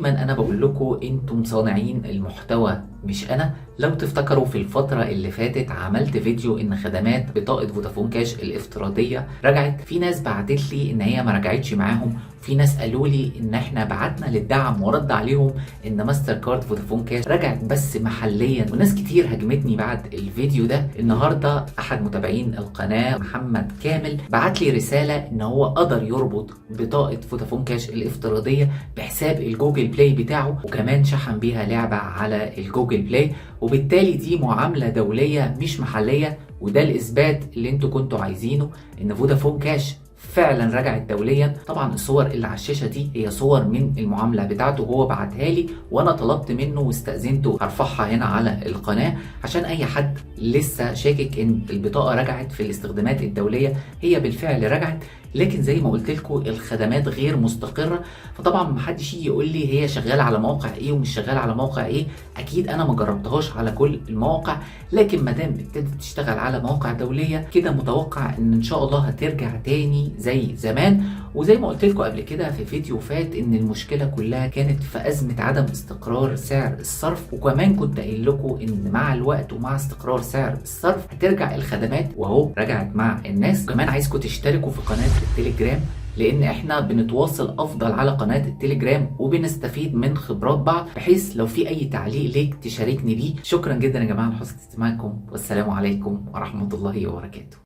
ودايما انا بقول لكم انتم صانعين المحتوى مش انا. لو تفتكروا في الفترة اللي فاتت عملت فيديو ان خدمات بطاقة فودافون كاش الافتراضية رجعت. في ناس بعتت لي ان هي ما رجعتش معاهم، في ناس قالوا لي ان احنا بعتنا للدعم ورد عليهم ان ماستر كارد فودافون كاش رجعت بس محليا، وناس كتير هاجمتني بعد الفيديو ده. النهارده احد متابعين القناة محمد كامل بعت لي رسالة ان هو قدر يربط بطاقة فودافون كاش الافتراضية بحساب الجوجل بلاي بتاعه، وكمان شحن بيها لعبة على الجوجل بلاي، وبالتالي دي معاملة دولية مش محلية. وده الإثبات اللي انتوا كنتوا عايزينه، ان فودافون كاش فعلا رجعت دوليا. طبعا الصور اللي على الشاشة دي هي صور من المعاملة بتاعته، وهو بعتها لي وانا طلبت منه واستأذنته هرفعها هنا على القناة عشان اي حد لسه شاكك ان البطاقة رجعت في الاستخدامات الدولية. هي بالفعل رجعت، لكن زي ما قلت لكم الخدمات غير مستقره. فطبعا ما حدش يجي يقول لي هي شغالة على موقع ايه ومش شغالة على موقع ايه، اكيد انا ما جربتهاش على كل المواقع، لكن ما دام ابتدت تشتغل على مواقع دولية كده متوقع ان شاء الله هترجع تاني زي زمان. وزي ما قلت لكم قبل كده في فيديو فات ان المشكلة كلها كانت في ازمة عدم استقرار سعر الصرف، وكمان كنت قايل لكم ان مع الوقت ومع استقرار سعر الصرف هترجع الخدمات، وهو رجعت مع الناس. وكمان عايزكم تشتركوا في قناة التليجرام، لان احنا بنتواصل افضل على قناة التليجرام وبنستفيد من خبرات بعض، بحيث لو في اي تعليق ليك تشاركني بيه. شكرا جدا يا جماعة لحسن استماعكم، والسلام عليكم ورحمة الله وبركاته.